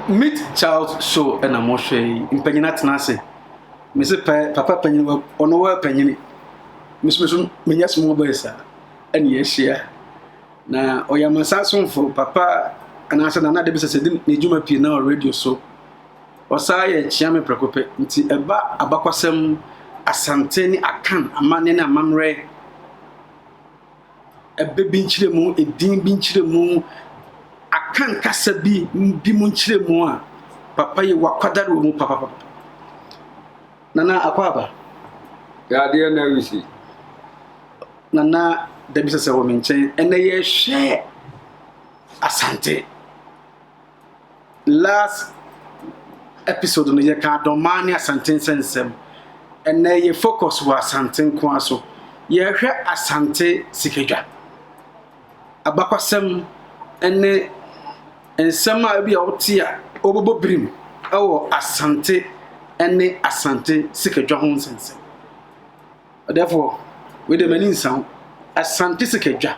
Meet Charles show ɛna mohwɛ yi. Mpanyin atena ase. Mese pɛ papa panyin ɔno wɔ panyini. Meso meso menya small boy saa. Ɛna yɛahyia. Na ɔyɛ amansan somfo papa anaasɛ Nana de bisa sɛ de ne dwuma pii na wɔ radio so. Ɔsaa yɛ kyea me prɛko pɛ. Nti ɛba abakwasɛm, Asante ne Akan amanneɛ ne amammerɛ, ɛbɛ bi nkyerɛmu, edin bi nkyerɛmu, Akan kasa bi bi mu nkyerɛmu a, papa yi wakwadare wɔ mu papapapa. Nana Akwaaba. Yadeɛ na wisi. Nana Dabi sɛ sɛ wɔ me nkyɛn. Ɛnɛ yɛhwɛ Asante. Last episode no yɛka Adɔmaa ne Asante nsɛnsɛm. Ɛnɛ yɛ focus wɔ Asante nko ara so. Yɛhwɛ Asante sikadwa. Abakwasɛm ne nsɛm a ebi a wote a wɔbɛbɔ birim wɔ Asante ne Asante sikadwa ho nsɛnsɛm. Ɔdɛfoɔ, wei deɛ m'ani nsa ho. Asante sikadwa,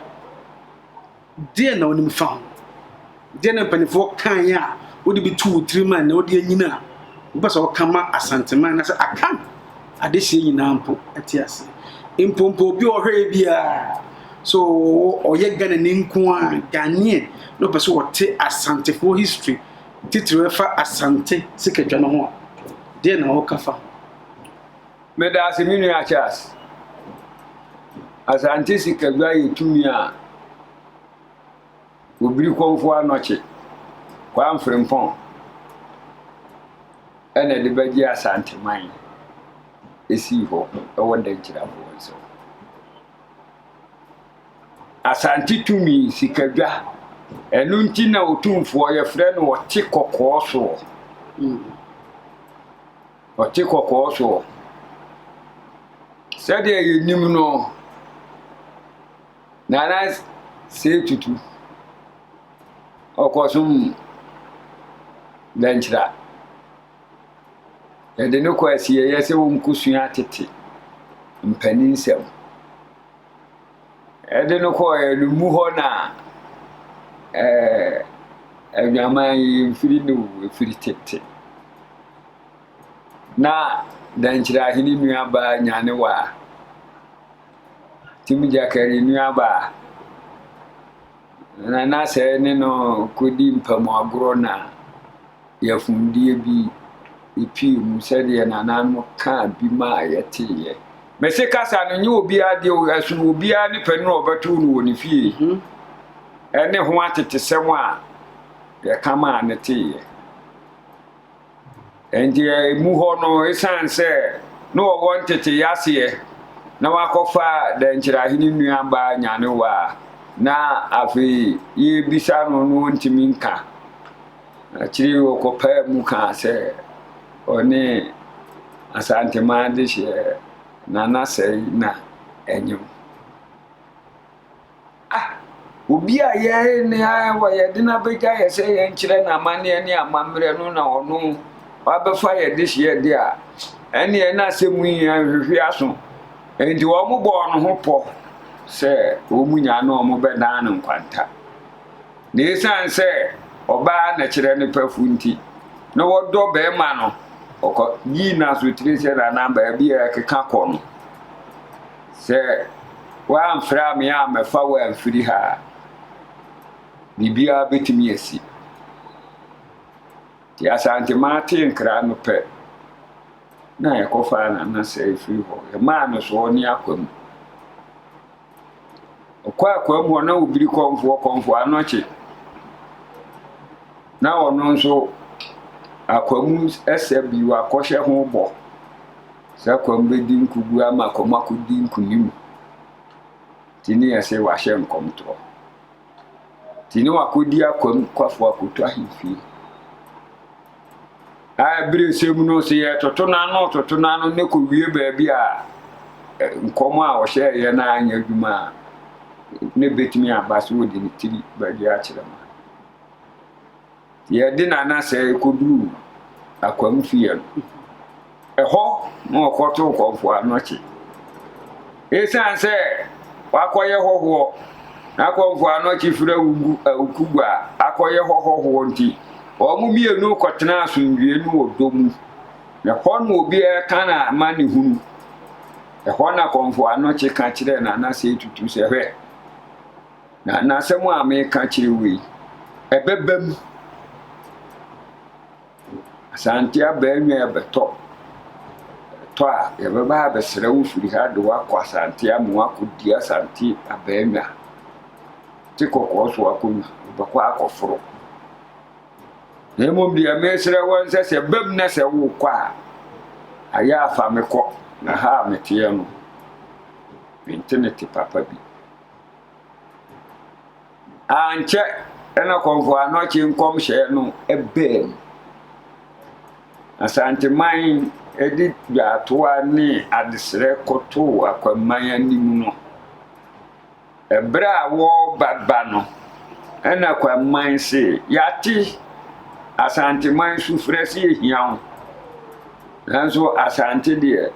deɛ na wonim fa ho? Deɛ na mpanimfoɔ kaeɛ a wode bi to wo tirim a ɛnɛ wode anyini a wopɛ sɛ woka ma Asanteman na sɛ Akan adehyeɛ nyinaa mpo te aseɛ. Mpo mpo obi a ɔhwɛ yɛ biara so ɔyɛ Ghanani nko a Ghanaian na ɔpɛ sɛ ɔte Asantefoɔ history titiriw ɛfa Asante sikadwa no ho a, deɛ na wɔka fa ho? Meda ase me nua Charles. Asante sikadwa yɛ tumi a Obiri Kɔmfoɔ Anɔkye, Kwaa Mfrempɔn ɛna ɛde bɛgye Asanteman esii hɔ ɛwɔ Dankyirafoɔ nsam. Asante tumi sikadwa, ɛno nti na Otumfoɔ yɛfrɛ no ɔte kɔkɔɔ soɔ. Ɔte kɔkɔɔ soɔ. Sɛdeɛ yɛnim no, Nana Sey Tutu, ɔkɔsom Dankyira. Yɛde no kɔ asieeɛ sɛ ɔnkɔsua tete mpaninsɛm. Yɛde no kɔeɛ no, mu hɔ na ɛɛ adwaman yi mfiri no ɛfiri tete. Na Dankyirahene nuabaa Nyanewaa, Tim Gyakari nuabaa, na na sɛ ne no kɔdi mpamu agorɔ na yafumdie bi pie mu sɛdeɛ nananom kaa bi maa yɛteeɛ. Mese kasa no nyɛ obiara deɛ o, ɛsono obiara ne panin a ɔbɛtoo no wɔ ne fie ɛne ho atetesɛm a yɛka maa no teeɛ. Enti emu hɔ no, esiane sɛ na ɔwɔ nteteyɛ aseɛ na wakɔfa Dankyirahene nuabaa Nyanewa a na afei yɛrebisa no no ɔntumi nka. Akyiri yi ɔkɔpaa mu kaa sɛ ɔne Asanteman dehyeɛ Nana Sɛe na ɛnyem. Ah! Obi a yɛn ne wɔ yɛde no abɛgya yɛ sɛ yɛnkyerɛ no amanneɛ ne amammerɛ no na ɔno wabɛfa yɛ dehyeɛ de a, ɛnneɛ na asɛm yi nhwehwe aso. Enti wɔn bɔɔ no ho pɔ sɛ wɔn nya no wɔn bɛdan no nkwanta. Na esiane sɛ ɔbaa na kyerɛ ne pɛfo nti, na wɔdɔ bɛrima no, ɔkɔ yii n'asotire sɛ nana baabi a ɛkeka kɔ no. Sɛ woamfrɛ me ammɛfa wo amfiri ha a, biribiara bɛtumi asi. Nti Asanteman tee nkra no pɛ, na yɛkɔfaa Nana Sɛe firi hɔ. Yɛmaa no soɔ ne Akwam. Ɔkɔɔ Akwam hɔ na obiri kɔmfoɔ, kɔmfoɔ anɔkye. Na ɔno nso Akwam sɛ bi wakɔhyɛ ho bɔ. Sɛ kɔm bɛdi nkogu ama kɔm akɔdi nkonim nti ne yɛse wahyɛ nkɔmtorɔ. Nti ne wakɔdi akwam kwafo akɔtu ahemfie. A berɛ sɛ mu no sɛ yɛtoto no ano toto no ano ne kɔwie baabi a nkɔm a ɔhyɛeɛ no anyɛ adwuma a ne bɛtumi aba sɛ wɔde ne tiri bɛgye akyerɛ ma. Yɛde Nana Sɛɛ kɔduruu Akwam fie no, ɛhɔ na ɔkɔtoo Kɔmfo Anɔkye. Esiane sɛ wakɔyɛ hɔhoɔ na Kɔmfo Anɔkye firi Awukugua akɔyɛ hɔ hɔhoɔ nti, Wɔn mmienu kɔtenaa asomdwoeɛ ne ɔdɔ mu. Na ɛhɔ na obiara ka n'amanehunu. Ɛhɔ na Kɔmfo Anokye ka kyerɛɛ Nana Sey Tutu sɛ, Hwɛ, Nana, asɛm a mereka kyerɛ wo yi, ɛbɛba mu. Asante Abaanwa rebɛtɔ. Ɛtɔ a, yɛbɛba abɛsrɛ wo firi ha de wo akɔ Asante ama woakɔdi Asante Abaanwa. Te kɔkɔɔ so akonnwa, wobɛkɔ akɔforo. Na mmom deɛ mesrɛ wo sɛ sɛ bam na sɛ wokɔ a, ayɛ afa me kɔ, na ha a meteɛ no, mente ne te papa bi. Ankyɛ na Kɔmfo Anɔkye nkɔmhyɛ no baa mu. Asanteman de dwaatoa ne adesrɛ kɔtoo Akwamman anim no, ɛberɛ a wɔreba ba no, ɛna Kwamman se, Yɛate Asanteman sufrɛ sɛ yɛhia wo, nanso Asante deɛ,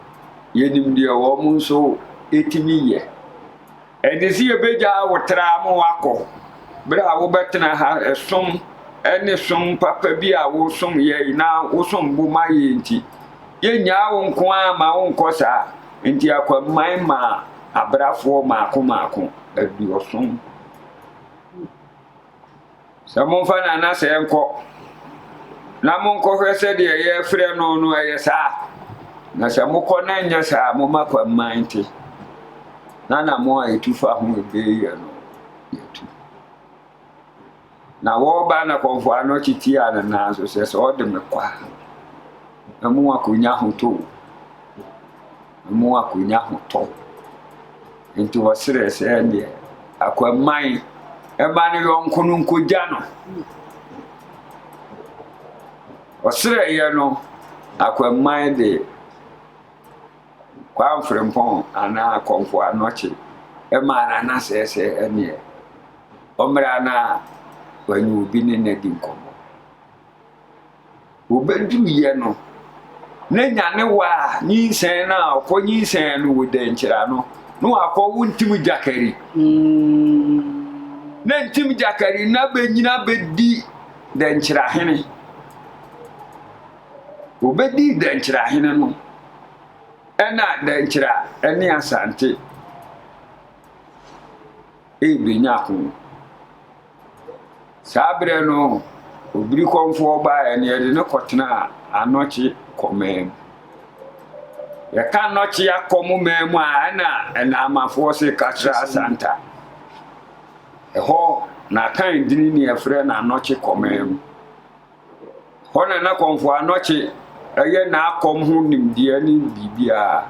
yɛnim deɛ wɔn nso tumi yɛ. Ɛnde sɛ yebegyaa wo traa ma woakɔ, bere a wobɛtena ha som ne som papa bi a wosom yɛn na wosom bo ma yɛn nti, yennyaa wo nko ara ma wonkɔ saa. Enti akwamman maa abrafoɔ mmaako mmaako aduɔson. Sɛ momfa Nana sɛɛ nkɔ, na monkɔhwɛ sɛdeɛ yɛrefrɛ no no ɛyɛ saa. Na sɛ mokɔ na ɛnyɛ saa a, momma kwamman nte. Na anammɔn a yɛtu fa ho ɛbɛyɛ no, yɛatu. Na wɔreba na kɔmfo ano tiaa ne nan so sɛ, sɛ ɔde me kɔ a, na mo akɔnya ahotɔ o. mu akonya ahotɔ. Enti ɔsrɛɛ sɛ ɛndeɛ akwamman mma ne yɔnko no nkɔgya no. Ɔsrɛeɛ no, akwamman de Kwaa Mfrempɔn anaa Kɔmfo Anɔkye maa Nana Sɛɛ sɛ ɛnneɛ ɔmmra na wanya obi ne no adi nkɔmmɔ. Obeduruiɛ no, na nyanewa a nyinsɛn no a ɔkɔ nyinsɛn no wɔ dɛnkyira no, na wakɔwo ntim gyakari. Na ntim gyakari no abɛnyina bɛdi dɛnkyira hene. Obɛdii dɛnkyira hene no, ɛna dɛnkyira ne Asante rebɛnya ko. Saa berɛ no, obirikɔmfoɔ baeɛ no, yɛde no kɔtenaa Anɔkye kɔmaa mu. Yɛka Anɔkye akɔm man mu a, ɛna Ɛnaamafoɔ se Kasra Asanta. Ɛhɔ na Akan dini ne yɛfrɛ no Anɔkye kɔmaa mu. Hɔ na na Kɔmfo Anɔkye yɛ n'akɔm ho nimdeɛ ne biribiara.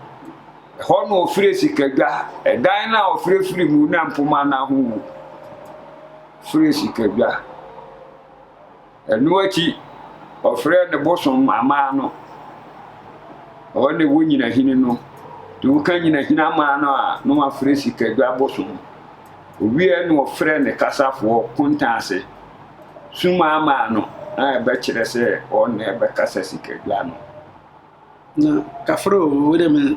Ɛhɔ na ɔfirɛ sikadwa, ɛdan no a ɔfirɛ firi mu na mpoma no ho wu. Ɔfirɛ sikadwa. Ɛno akyi, ɔfrɛɛ ne bosom amaa no. Ɔhɔ na ɛwɔ nyinahini no. Nti woka nyinahini amaa no a, na wafrɛ sikadwa bosom. Ɔwieɛ na ɔfrɛɛ ne kasafoɔ Kontaase. Sum ama no a ɛbɛkyerɛ sɛ ɔno na ɛbɛkasa sikadwa no. Na kafra o, wo dɛ me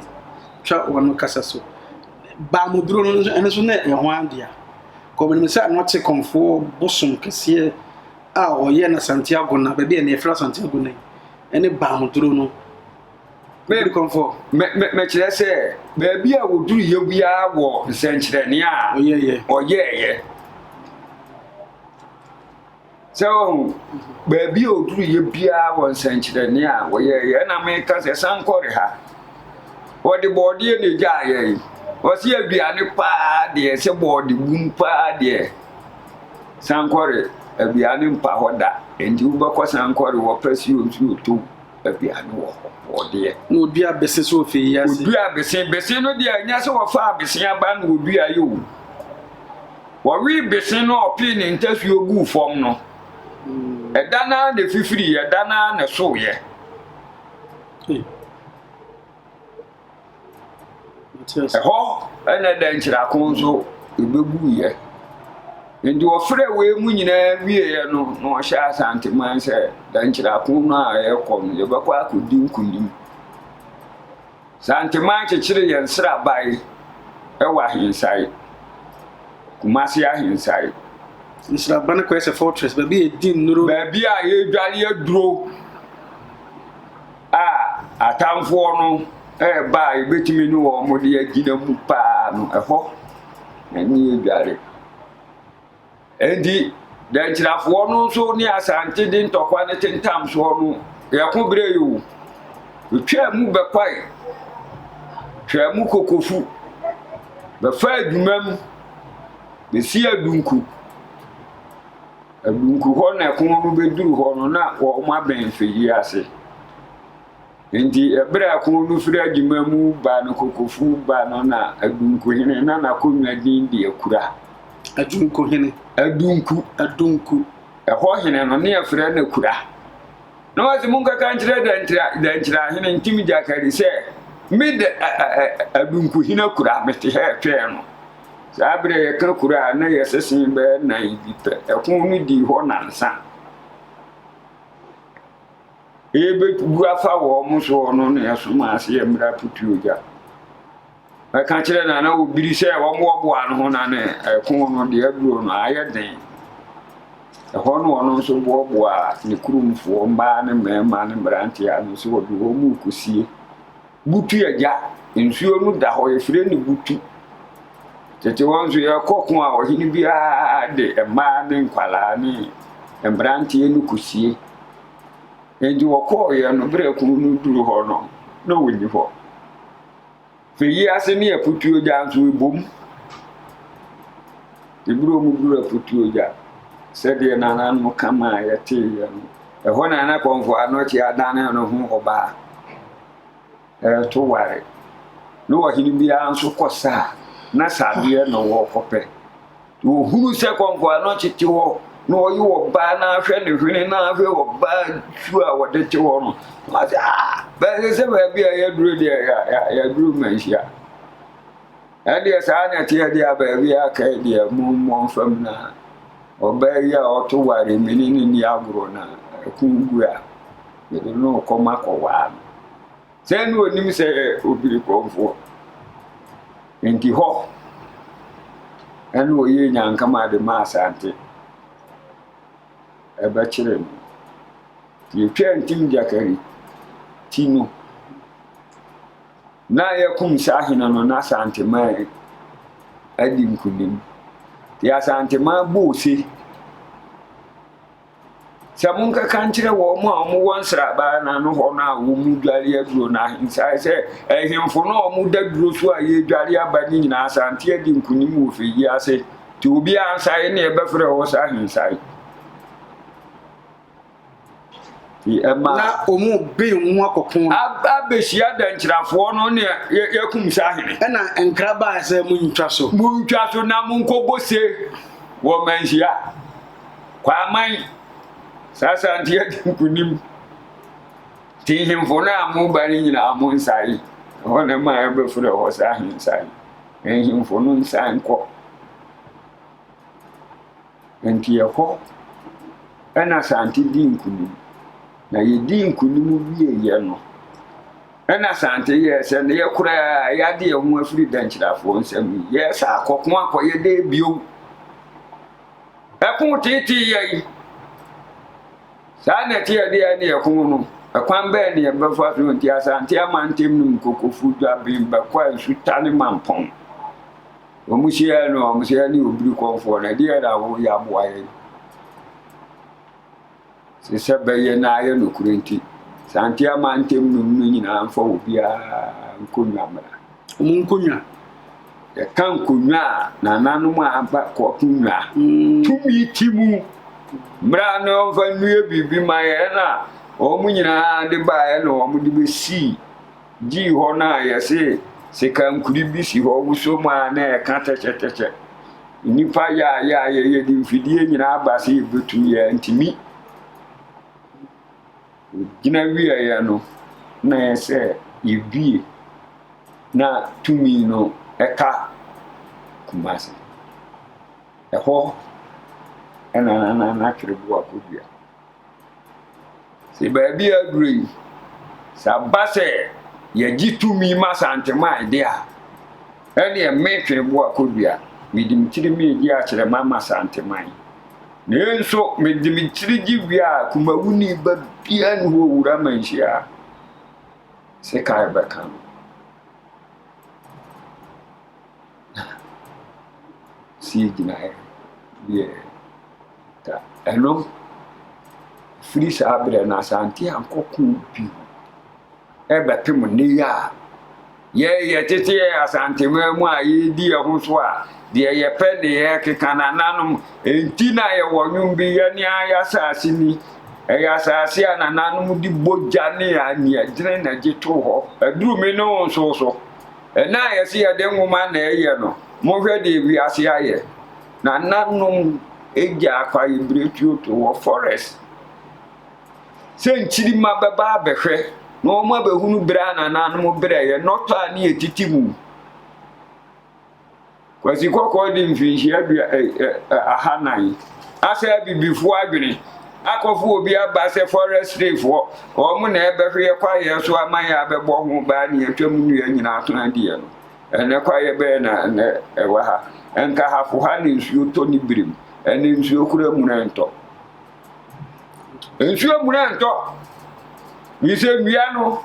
twa wɔn kasa so. Baamuduro no nso, ɛno nso na ɛyɛ ho adea. Kɔ menim sɛ ano te kɔmfoɔ bosom kɛseɛ a ɔyɛ na Santiago na baabi a na yɛfrɛ Santiago na yi, ɛne baamuduro no. Me kɔmfoɔ. Me me mekyerɛ sɛ baabi a wɔduru yɛ biara wɔ nsɛnkyerɛnne a ɔyɛɛyɛ. Ɔyɛɛyɛ. Sɛ wahu, baabi a ɔduruiɛ biara wɔ nsɛnkyerɛnne a wɔyɛeɛ. Ɛna meka sɛ sankɔre ha. Wɔde bɔɔdeɛ na ɛgyaa yɛn. Wɔse aduane paa deɛ, sɛ bɔɔde bum paa deɛ, sankɔre aduane mpa hɔ da. Enti wobɛkɔ sankɔre wɔ pɛsi nso ɔtɔ aduane wɔ hɔ, bɔɔdeɛ. Na ɔdua bese so wɔ fie yi ase. Ɔdua bese, bese no deɛ ɛnyɛ sɛ wɔfaa bese aba na wɔdua yɛ o. Wɔwee bese no a ɔpee ne ntasuo guu fam no, ɛda no ara na ɛfifiriiɛ, ɛda no ara na ɛsoeɛ. Ɛhɔ na dɛnkyerɛako nso ɛbɛguiɛ. Nti wɔfrɛɛ wei mu nyinaa wieeɛ no, na wɔhyɛ Asanteman sɛ dɛnkyerɛako no a yɛrekɔ no, yɛbɛkɔ akɔdi nkonim. Santeman kyekyere yɛn nsraban wɔ Ahensae, Kumasi Ahensae. Nsraban no kɔyɛ sɛ fortress, baabi a yɛdi nnuro. Baabi a yɛdware aduro a atamfoɔ no reba a yɛbɛtumi ne wɔn de agyina mu paa no, ɛhɔ na ne yɛdware. Enti Dankyirafoɔ no nso ne Asante de ntɔkwa no tentam soɔ no, yɛko berɛ yi o. Yɛtwaa mu bɛkwae, twaa mu kokofu, bɛfa adwuma mu, bɛsi adunku. Adunku hɔ na ɛko no bɛduru hɔ no, na wɔn abɛn mfɛyi ase. Enti bere a kuw no firi adwuma mu ba no, Kokofu ba no na Adunkuhene na n'akonnwa din de Akura. Adunkuhene. Adunku. Adunku. Ɛhɔ hene no, ne yɛfrɛ no Akura. Na wɔse monkɔka nkyerɛ Dankyirahene Ntim Gyakari sɛ, me de Adunkuhene Akura, mete ha retwɛn no. Saa bere a yɛka Akura a, na yɛsese bɛyɛ nnan bi pɛ. Ɛko no dii hɔ nnansa. Yɛbɛbu afa wɔn soɔ no na yɛsoma ase yɛ mmra putuo gya. Ɛka kyerɛ na na obiri sɛ wɔboaboa no ho na ne ɛko no deɛ aduro no ayɛ den. Ɛhɔ no ɔno nso boaboa ne kuromfoɔ mmaa ne mmarima ne mmeranteɛ ano sɛ wɔde wɔn rekɔsie. Butu agya, nsuo no da hɔ yɛfrɛ no butu. Tete hɔ nso yɛkɔ ko a ɔhene biara de mmaa ne nkwadaa ne mmeranteɛ no kɔsie. Enti wɔkɔeɛ no, berɛ a kuro no duru hɔ no, na wɔnni hɔ. Fei ase ne Aputuogya nso ɛbom. Ɛberɛ a wɔduru Aputuogya, sɛdeɛ nananom ka maa yɛteeɛ no, ɛhɔ na na Kɔmfo Anɔkye adane ne ho ɔbaa reto ware. Na ɔhene biara nso kɔ sa a, na sadeɛ na wɔrekɔpɛ. Wɔhunu sɛ kɔnkɔanɔkye te hɔ na ɔyɛ ɔbaa na ahwɛ ne hwene na ahwɛ ɔbaa su a wɔde te hɔ no, na wɔsɛ ah bɛyɛ sɛ baabi a yɛaduro deɛ yɛaduro manhyia. Ɛdeɛ saa na ɛteɛ deɛ a baabi a aka deɛ mo mmɔ mfam na ɔbaa yi a ɔto ware me ne ne ni agorɔ na ɛko gu a mede no kɔm akɔwaa no. Sɛ na onim sɛ obiri kɔmfoɔ. Nti hɔ ɛna ɔyɛɛ nyankama de maa Asante ɛbɛkyere no. Nti yɛtwaa Ntim Gyakari ti no, na yɛkum Sahene no na Asanteman adi nkunim. Nti Asanteman bɔɔ se Sɛ monkɛka nkyerɛ wɔn a wɔwɔ nsraban no ano hɔ no a wɔdware aduro no ahensae sɛ ahemfo no a wɔda duro so a yɛredware aba no nyinaa Asante adi nkonim wɔ fɛ yi ase nti obiara nsae ne ɛbɛfrɛ hɔ sɛ ahensae. Ɛma na wɔn bɛn ho akɔko. Abɛhyia dankyirafoɔ no ne yɛkum saa hene. Ɛna nkra baa sɛ montwa so. Montwa so na monkɔbɔ se wɔ manhyia. Kwaman, saa Asante adi nkunim. Nti nhemfo no a moba no nyinaa mo nsae. Ɛhɔ na ɛma yɛbɛfrɛ hɔ sɛ ahensae. Nhemfo no nsan nkɔ. Nti ɛhɔ ɛna Asante di nkunim. Na yɛdi nkunim wieeɛ no, ɛna Asante yɛɛ sɛ ne yɛ koraa yɛade yɛn ho afiri Dankyirafoɔ nsam yi. Yɛsɛ akɔko akɔyɛ dɛ bio. Ɛko teetee yɛn. Saa na ɛte ɛdeɛ ne ɛko no. Ɛkwan bɛn ne yɛbɛfa so nti Asante amantam no mu Kokofu, Dwaben, Bɛkwa, Nsuta ne Mampɔn. Wɔn hyia no, wɔn hyia ne obiri kɔnfoɔ no, ɛdeɛ na wɔyɛ aboa yɛn. Te sɛ bɛyɛ na ayɛ nokorɛ nti, Sante amantam nom no nyinaa mfa obiara nkonnwa mmra. Wɔn nkonnwa. Yɛka nkonnwa a, nananom a aba kɔ akonnwa. Mm. Tumi ti mu. Mmra na wɔmfa nnue biribi ma yɛn na wɔn nyinaa de baeɛ na wɔn de bɛsii gyii hɔ no a yɛse sekankuri bi si hɔ wosɔ mu a na ɛka tɛkyɛtɛkyɛ. Nnipa yɛ a yɛ a yɛde mfidie nyinaa ba sɛ yɛbɛtu yɛ ntumi. Gyina wieɛ no na yɛ sɛ yɛbie na tumi no ɛka Kumasi. Ɛhɔ ɛna Nana Natwere Boa kɔdua. Sɛ baabi a aduro yi, sɛ aba sɛ yɛgye tumi ma Asanteman de a, ɛneɛ me Twene Boa Kodua, mede me tiri meregye akyerɛ mama Asanteman. Nanso mede me tiri gye wie a, kumawuni ba biara nni hɔ owura manhyia a sekan bɛka no. Na sii gyinaeɛ yɛɛ ta. Ɛno firi saa berɛ no Asante ankɔ ko bio. Ɛbɛpem nnɛ yi a yɛn yɛtete yɛn Asanteman mu a yɛredi yɛn ho so a, deɛ yɛpɛ ne yɛkeka nananom. Enti na yɛwɔ nnwom bi, yɛne ara yɛ asase ni. Ɛyɛ asase a nananom de bogya ne aniɛdene na gye too hɔ. Aduru me ne wo nso so. Ɛnnɛ a yɛse yɛde nwoma na ɛyɛ no, monhwɛ deɛ wiase ayɛ. Nananom gyaa kwaebiretuo to wɔ forest. Sɛ nkyirimma bɛba abɛhwɛ na wɔn abɛhunu berɛ a nananom brɛeɛ, nnɔtɔ a ne yɛtete mu. Kwasi Kɔkɔɔ de mfinhyia dua ɛ ɛ ahanan asɛ abibifoɔ adwene akɔfo obi aba sɛ forestryfoɔ wɔn na ɛbɛhwɛ yɛ kwaeɛ so ama yɛ abɛbɔ ho baa ne atwam nnua nyinaa to adiɛ no. Ɛnɛ kwaeɛ bɛyɛ na ɛnɛ ɛwɔ ha. Nkahafo ha ne nsuo tɔ ne birim. Ɛne nsuo kura mu na ɛntɔ. Nsuo mmuna ntɔ. Yi sɛ nnua no,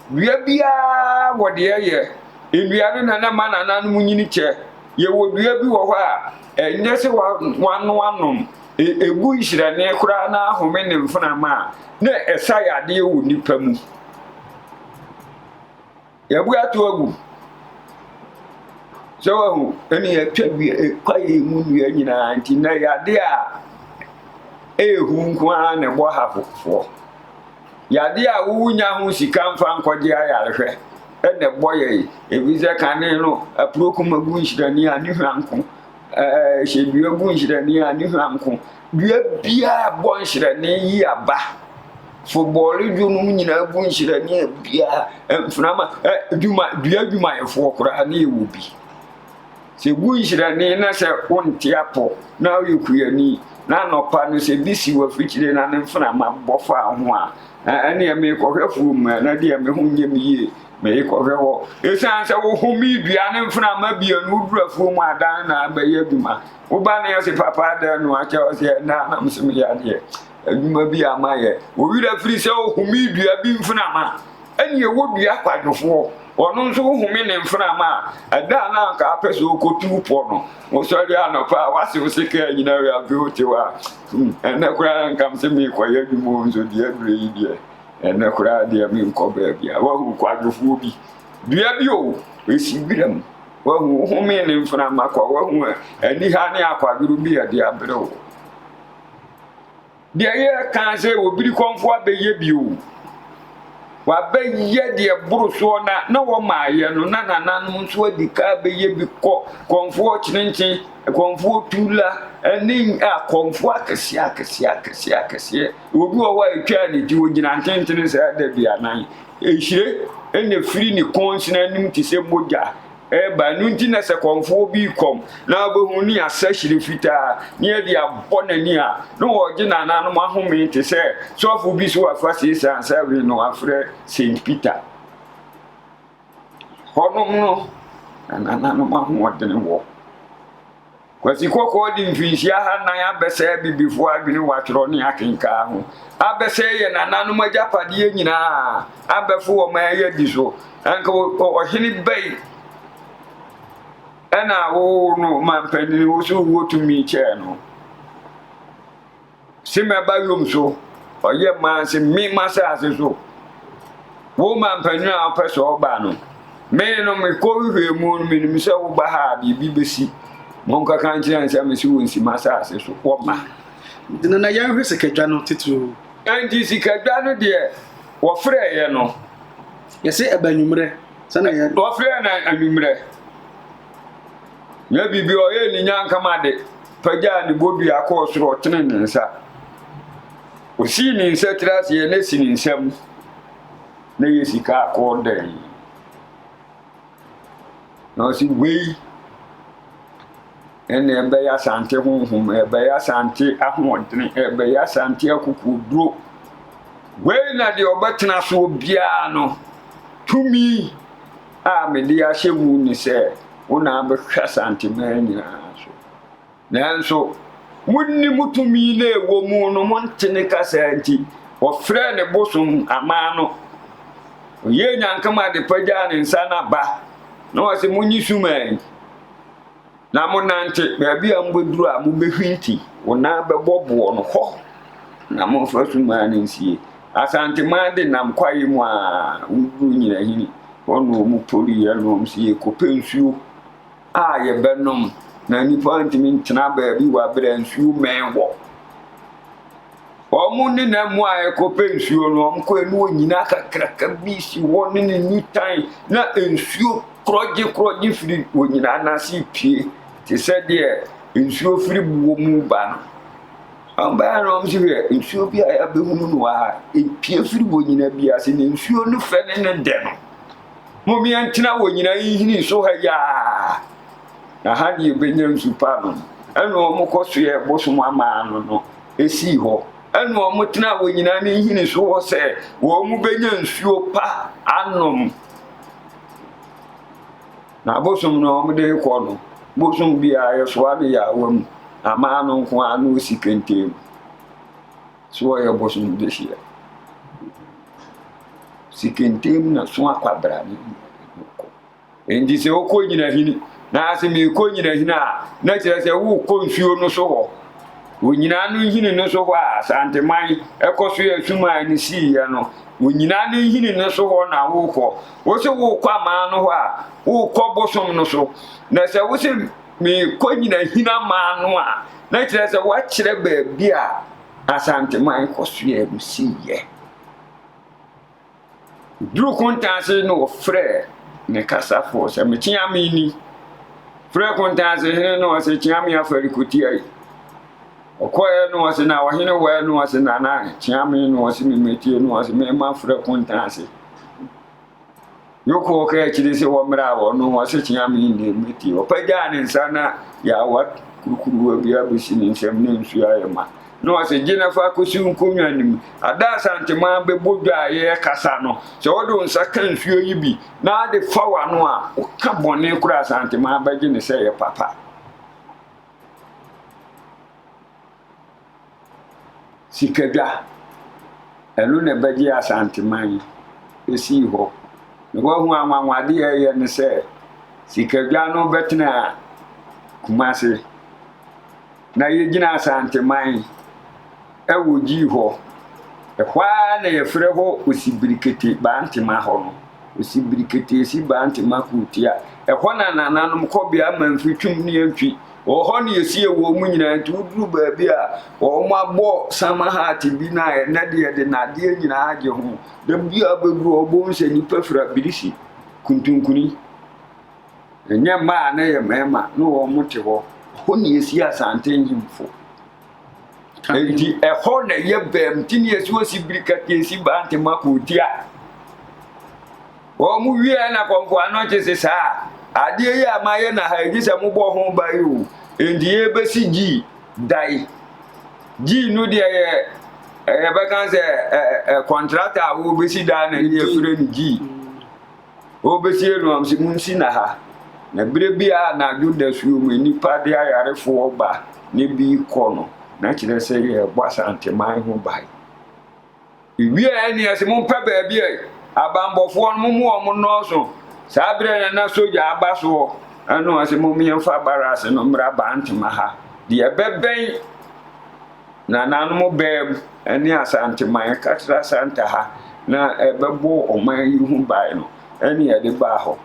dua biara wɔ deɛ ɛyɛ. Nnua no na na ma nananom nyini kyɛ. Yɛwɔ dua bi wɔ hɔ a, ɛnyɛ sɛ wano anom. Ɛgu nhyerɛnne koraa na ahome ne mfenama a, na ɛsa yadeɛ wɔ nipa mu. Yɛabu ato agu. Sɛ wahu, ɛne yɛatwa dua, kwaeɛ mu nnua nyinaa nti na ɛyɛ adeɛ a ɛyɛ hu nko ara na ɛbɔ hafofoɔ. Yadeɛ a wonya ho sika mfa nkɔgye ayarehwɛ ɛna ɛbɔ yɛn. Ɛfiri sɛ kane no, apurokuma gu nhyirani a ne hwa nko, ɛɛ hyɛdua gu nhyirani a ne hwa nko. Dua biara bɔ nhyerɛne yi aba. Fobɔɔle dwo nom nyinaa gu nhyerɛne a biara mframa ɛ dwuma dua adwumayɛfoɔ koraa ne yɛwɔ bi. Sɛ gu nhyerɛne na sɛ wonte apɔ na woyɛ kuani na anɔpa no sɛ bi si w'afikyire na ne mframa bɔ fa ho a, ɛneɛ merekɔhwɛ afuom na deɛ me ho nyɛ me yie merekɔhwɛ hɔ. Ɛsiane sɛ wohome dua ne mframa bia no woduru afuom a dan na abɛyɛ adwuma. Wo ba no yɛ se papa adɛn no akyɛ wo sɛ ɛnɛ anam se meyɛ adeɛ adwuma bi a mayɛ. Wo werɛ firi sɛ wohome dua bi mfenama ɛne ɛwɔ dua kwadwofoɔ ɔno nso wohome ne mfenama a ɛda a na anka apɛ sɛ ɔkɔtu pɔ no wosɔre anɔpa a wase wo se kaa nyina wei afei wote hɔ a hmm, ɛnɛ koraa nka m sɛ meekɔyɛ adwuma o nso deɛ aduro yi deɛ ɛnɛ koraa deɛ menkɔ baabi a wahu kwadwofoɔ bi dua bi o ɛsi wiram Wahu home ne mframa kwa, wahu aniha ne akwadworɔ bi a ɛde abrɛ wo. Deɛ yɛka sɛ obiri kɔmfo abɛyɛ bio, wabɛyɛ deɛ boro soɔ na na wɔmaayɛ no na nananom nso adi ka abɛyɛ bi kɔ kɔmfoɔ kyerenkyen, kɔmfoɔ tula ne akɔmfoɔ akɛseɛ akɛseɛ akɛseɛ akɛseɛ. Obi wɔ hɔ a ɛtwaa ne ti, ɔgyina ntentene saa da bi anan. Nhyire na ɛfiri ne kɔn sini anim te sɛ mogya reba. Ɛno nti na sɛ kɔmfoɔ bi rekɔm na wobɛhu ne asa hyire fitaa na yɛde abɔ n'ani a, na wɔregye nananom ahome te sɛ sɔfo bi so wafa seesaa nsa awie no afrɛ St. Peter. Hɔnom no na nananom ahoɔdene wɔ. Kwasi Kɔkɔɔ de mfirinhyia ahannan abɛsɛe Abibifoɔ adwene wɔ atwerɛ ne akenkan ho, abɛsɛe yɛn nananom agyapadeɛ nyinaa, abɛfo wɔn ayɛ adi so. Anka ɔhene bɛn ɛna wo no manpanin wo so wowɔ tumi kyɛɛ no? Se mɛba yom so, ɔyɛ maa se me m'asase so. Wo manpanin a wopɛ sɛ ɔba no, me no mekɔ hwehwɛ mu no menim sɛ woba ha a biribi bɛsi. Monkɔka nkyerɛ no sɛ mese wɔnsi m'asase so. Wɔma. Nti nana yɛnhwɛ sikadwa no titiriw. Enti sikadwa no deɛ wɔfrɛeɛ no. Yɛse ɛba anwummerɛ. Sɛnea yɛ. Wɔfrɛɛ no anwummerɛ. Nyɛ biribi ɔyɛɛ ne nyankama de pagyaa ne bodua kɔɔ soro ɔtenee ne nsa. Osii ne nsa tiri ase yɛ na si ne nsam na yɛ sika akɔɔ dɛn. Na ɔsi wei ɛna ɛbɛyɛ asante honhom, ɛbɛyɛ asante ahoɔdene, ɛbɛyɛ asante akokoɔduro. Wei na deɛ ɔbɛtena soɔ biara no tumi a mede ahyɛ mu ne sɛ wo na abɛhwɛ Asanteman nyinaa so. Nanso, Monnim tumi no a ɛwɔ mu no, monte ne kasa nti, ɔfrɛɛ ne bosom amaa no. Ɔyɛɛ nyankama de pagyaa ne nsa na ba, na ɔse, Monyi sumaa yi, na monante, baabi a mobɛduru a mobɛhwinti, wo nan bɛbɔ boɔ no hɔ, na momfa sumaa no nsie. Asanteman de nam kwaeɛ mu a woduru Nyinahini, hɔ na wɔn poriiɛ na wɔn se yɛkɔpɛ nsuo a yɛbɛnom, na nnipa ntumi ntena baabi wɔ aberɛ a nsuo mmɛn hɔ. Wɔn ne na mu a ɛkɔpɛ nsuo no, wɔn kɔɛ no onyina kakraka bi si hɔ ne ne nitan na nsuo korɔgye korɔgye firi onyina no ase pue te sɛ deɛ nsuo firi boɔ mu ba no. Wɔn baeɛ no wɔn si hwɛ nsuo bi a yɛabɛhunu no wɔ ha, epue firi onyina bi ase na nsuo no fɛ ne ne dɛ no. Mom yɛntena onyina yi nhini so ha yi ara. Na ha ne yɛbɛnya nsu pa nom. Ɛna wɔn kɔsoɛɛ bosom amaa no no sii hɔ. Ɛna wɔn tenaa onyina ne nhini so hɔ sɛ wɔn bɛnya nsuo pa anom. Na bosom no wɔn de rekɔ no, bosom biara yɛsoa no yaawa mu, amaa no nko ara na ɔsi kɛntɛn mu. So ɔyɛ bosom dehyeɛ. Si kɛntɛn mu na so akwabra ne kɔ. Enti sɛ wokɔ nyinahini, na sɛ merekɔ nyinahini a, na kyerɛ sɛ worekɔ nsuo no so hɔ. Onyina no nhini no so hɔ a Asanteman ɛkɔ so yɛ suman no siiɛ no, onyina no nhini no so hɔ na worekɔ. Wo se worekɔ aman no hɔ a, worekɔ bosom no so. Na sɛ wo se merekɔ nyinahini aman no a, na kyerɛ sɛ woakyerɛ baabi a Asanteman kɔ so yɛ no siiɛ. Ɔduruu Kontaase no ɔfrɛɛ ne kasafoɔ sɛ, Me kyeame ni. Frɛɛ Kontaase hene no ɔse, Kyeame Afarikotia yi. Ɔkɔɛ no ɔse, na ɔhene wɔ no ɔse, Nana kyeame no ɔse, memetie no ɔse, mema frɛ Kontaase. Yoko ɔka akyiri sɛ wɔmmra a ɔno ɔse kyeame nni mmetie. Ɔpagyaa ne nsa na yaawa kurukuruwa bi abɛsi ne nsam na nsuo ayɛ ma. Na ɔse gye na fa kɔsi wo nkonnwa no mu. Ada Asanteman bɛbɔ dwa a yɛrekasa no, sɛ wode wo nsa ka nsuo yi bi na ade fa w'ano a, woka bɔne koraa Asanteman bɛgye ne sɛ ɛyɛ papa. Sikadwa, ɛno na ɛbɛgye Asanteman sii hɔ. Na woahu anwanwadeɛ a ɛyɛ ne sɛ, sikadwa no bɛtena Kumase. Na yɛgyina Asanteman wɔ Gyii hɔ. Ɛhɔ ara na yɛfrɛ hɔ Osibirikete Bantema hɔ no. Osibirikete si Bantema kurotia. Ɛhɔ na nananom kɔbea Mamfi Twum ne Antwi Wɔ hɔ na yɛsie wɔn mu nyinaa nti woduru baabi a wɔn abɔ sama hat bi na ɛnɛ deɛ yɛde nnadeɛ nyinaa agye ho. Da bi a wobɛduru hɔ wobɛhu sɛ nnipa fira birisi kuntunkuni. Ɛnyɛ mmaa na ɛyɛ mmarima na wɔn te hɔ. Ɛhɔ na yɛsie Asante nhemfo. Enti ɛhɔ na ɛyɛ bɛm nti na yɛsi hɔ si birikati baa ntema kootia. Wɔn wieɛ na kɔmfo anɔkye se saa adeɛ yi a mayɛ na ha yi gye sɛ mobɔ ho ban o. Enti yɛbɛsi gyii dae. Gyii no deɛ yɛ yɛbɛka sɛ ɛ kɔntrata a wɔbɛsi dan na ne yɛfrɛ no gyii. Wɔbɛsie no am sɛ monsi na ha. Na berɛ bi a anadwo dasuo mu nnipa de ayarefoɔ ba ne bi kɔ no, na kyerɛ sɛ yɛrebɔ Asanteman ho ban. Ewiee no yɛse mompɛ baabi ɛ, abanbɔfoɔ no momo wɔn nnɔɔso. Saa berɛ no na sogya aba soɔ, ɛna ɔse mom yɛmfa barracks no mmra Bantama ha. Deɛ ɛbɛbɛn nananom baa mu ne Asanteman, Katra Santa ha na ɛbɛbɔ ɔman yi ho ban no, ɛne yɛde baa hɔ.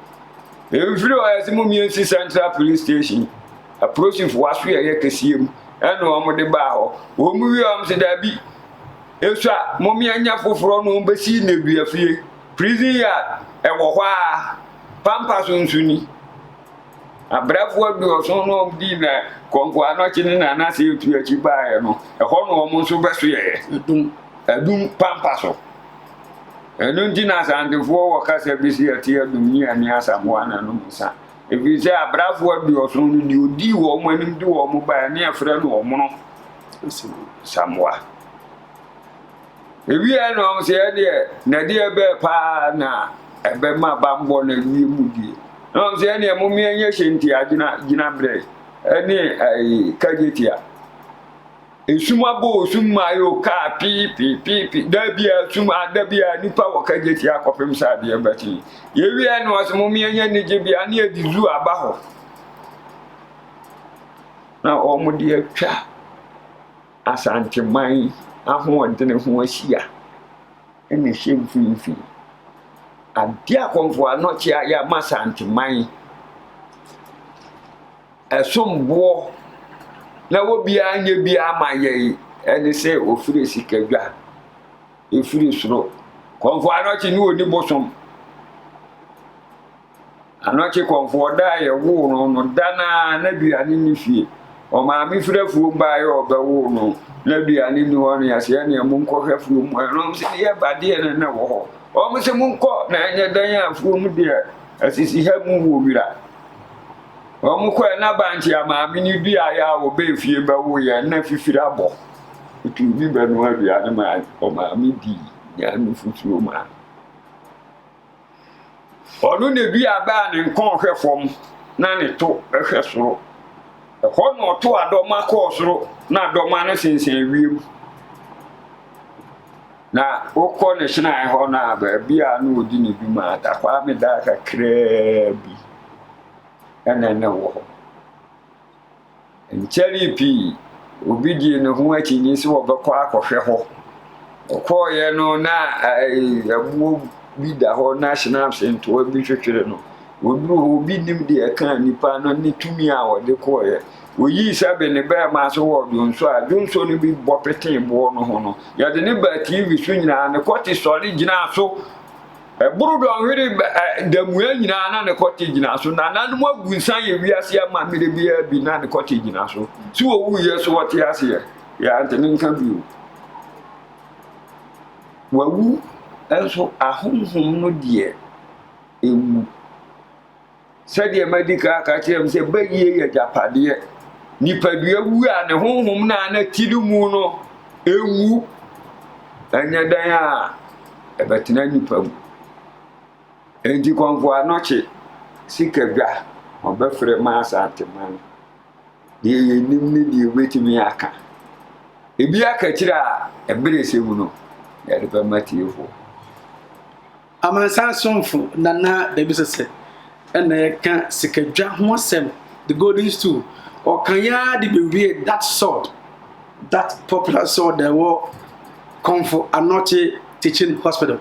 Ɛmfiri hɔ yɛse mom yɛnsi Central Police Station, apolisifoɔ asoɛeɛ kɛseɛ mu, ɛna wɔn de baa hɔ. Wɔn wie wɔn se daabi, Esua, mom yɛnyɛ foforɔ na wɔbɛsi nnɛdua fie, prison yard, ɛwɔ hɔ ara, pampa so nso ni. Abrɛfoɔ aduɔson na wɔn dii na Kɔmfo Anɔkye ne Nana Seetu akyi baeɛ no, ɛhɔ na wɔn nso bɛsoɛɛ. Adum. Adum pampa so. Ɛno nti na Asantefoɔ wɔ kasa bi sɛ yɛte adum ne yɛne Asamoah na nom nsa. Ɛfiri sɛ abrɛfoɔ aduɔson no deɛ ɔdii wɔn anim de wɔn baeɛ ne yɛfrɛ no Ɔmono. Samoa. Ewiei no ɔmo sɛ ɛdeɛ nɛdeɛ bɛɛ paa na ɛbɛma bambɔ no awie mu die. Na ɔmo sɛ ɛneɛ mo mmea nyɛ hyɛntia gyina gyina berɛ ɛne ɛyi kagyetia. Esum abɔ osum ma ayɛ o kaa pii pii pii pii da biara sum ada biara nipa wɔ kagye tia akɔpem sɛ adeɛ bɛkye. Yɛwie no ɔsɛ mom yɛnyɛ anigye bea ne yɛde zoo aba hɔ na wɔn de atwa Asanteman ahoɔdene ho ahyia ɛna ɛhyɛ mfimfini. Adeɛ a Kɔmfo Anɔkye ayɛ ama Asanteman ɛsom boɔ na obiara nyɛ bi ama yɛn ɛne sɛ ofiri sikadwa efiri soro. Kɔmfo Anɔkye ne ɔni bosom. Anɔkye kɔmfo ɔda a yɛwoo no no da no ara n'aduane nni fie. Ɔmaame firi afuom baeɛ a ɔbɛwoo no n'aduane nni hɔ no yɛsɛ ɛneɛ monkɔhwɛ afuom hɔ. Ɛno sɛ yɛba deɛ no na ɛwɔ hɔ. Wɔn sɛ monkɔ na ɛnyɛ dan a afuom deɛ asisi ha mu wɔ wira. Wɔn kɔɛ na bankye a maame no duaeɛ a wɔbɛɛ fie bɛwo yɛn na fifiri abɔ. Otuu bi bɛnoa aduane maa ɔmaame dii nyaa nufosuo maa. Ɔno na dua abɛ a ne nkɔn hwɛ fam na ne to hwɛ soro. Ɛhɔ na ɔto adɔma kɔɔ soro na adɔma no sensɛn wiem. Na wokɔ ne hyenae hɔ no a, baabi a na ɔdi ne dwuma Atakwame daa kakraa bi ɛna na ɛwɔ hɔ. Nkyɛree pii, obi gyee ne ho akyinnye sɛ ɔbɛkɔ akɔhwɛ hɔ. Ɔkɔeɛ no, na ɛboɔ bi da hɔ na schnapps ntoa bi twetwere no. Ɔduruu hɔ, obi nnim deɛ ɛkaa nipa no ne tumi a ɔde kɔeɛ. Ɔyii sɛbe ne bɛrima so wɔ dwonsɔ a dwonsɔ no bi bɔ petee boɔ no ho no, yɛde no baa TV so nyinaa, ne kɔte sɔre gyinaa so. Ɛboro dɔnhwere damua nyinaa na ne kɔte gyina so. Nananom agu nsa yɛ wiase amammerɛ biara bi na ne kɔte gyina so. So ɔwuiɛ so ɔte aseɛ? Yɛante ne nka bio. Wawu nso ahonhom no deɛ ɛnwu. Sɛdeɛ madi kan aka akyerɛ mo sɛ bayie yɛ agyapadeɛ. Nipadua wu a ne honhom no a na ti no mu no nwu. Ɛnyɛ dɛn a ɛbɛtena nipa mu. Enti Kɔmfo Anɔkye sika dwa ɔbɛfrɛ ma Asanteman. Deɛ yɛnim ne deɛ yɛbɛtumi aka. Ebi aka akyire a ɛberɛ sɛ mu no yɛde bɛma tiefoɔ. Amansan somfo Nana Dabisese na ɛreka sikadwa ho asɛm, the golden stool. Ɔka yi ara de bewie that sword, that popular sword a ɛwɔ Komfo Anokye Teaching Hospital.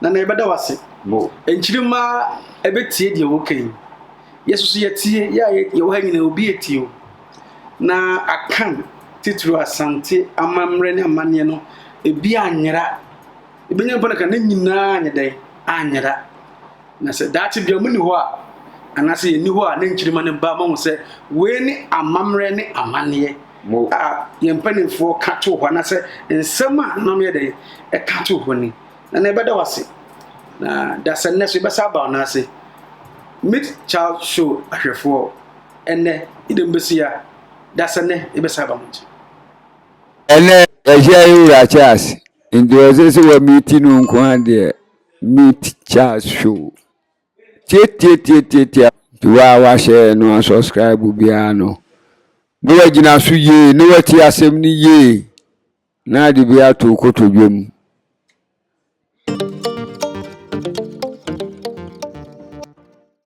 Nana yɛbɛda wo ase. Mo. Nkyirimma ɛbɛtie deɛ woka yi. Yɛ soso yɛtie, yɛ a yɛwɔ ha nyinaa obi etie o. Na Akan titiriw Asante amammerɛ ne amanneɛ no, ebi anyera. Ebenya mpo no ka ne nyinaa anyɛ dɛn? Anyera. Na sɛ daakye bia ɔmo nni hɔ a, anaasɛ yɛnni hɔ a, ne nkyirimma no ba ma hu sɛ wei ne amammerɛ ne amanneɛ a yɛn mpanimfoɔ ka too hɔ, anaasɛ nsɛm a nam yɛ dɛn ɛka too hɔ ni. Na na yɛbɛda wo ase. Na dasɛ nnɛ so yɛbɛsa aba wo nan ase. Meet Child Show ahwɛfoɔ, ɛnnɛ yɛde mo bɛsi ha. Dasɛ nnɛ yɛbɛsa aba mo nkyɛn. Ɛnɛ yɛahyia yɛn wura Charles nti ɔsɛ sɛ wa meet no nko ara deɛ meet Charles show tietietietietie nti wo a wahyɛ no asubscribe biara no na wagyina so yie na watie asɛm no yie na ade bi ato kotodwe mu.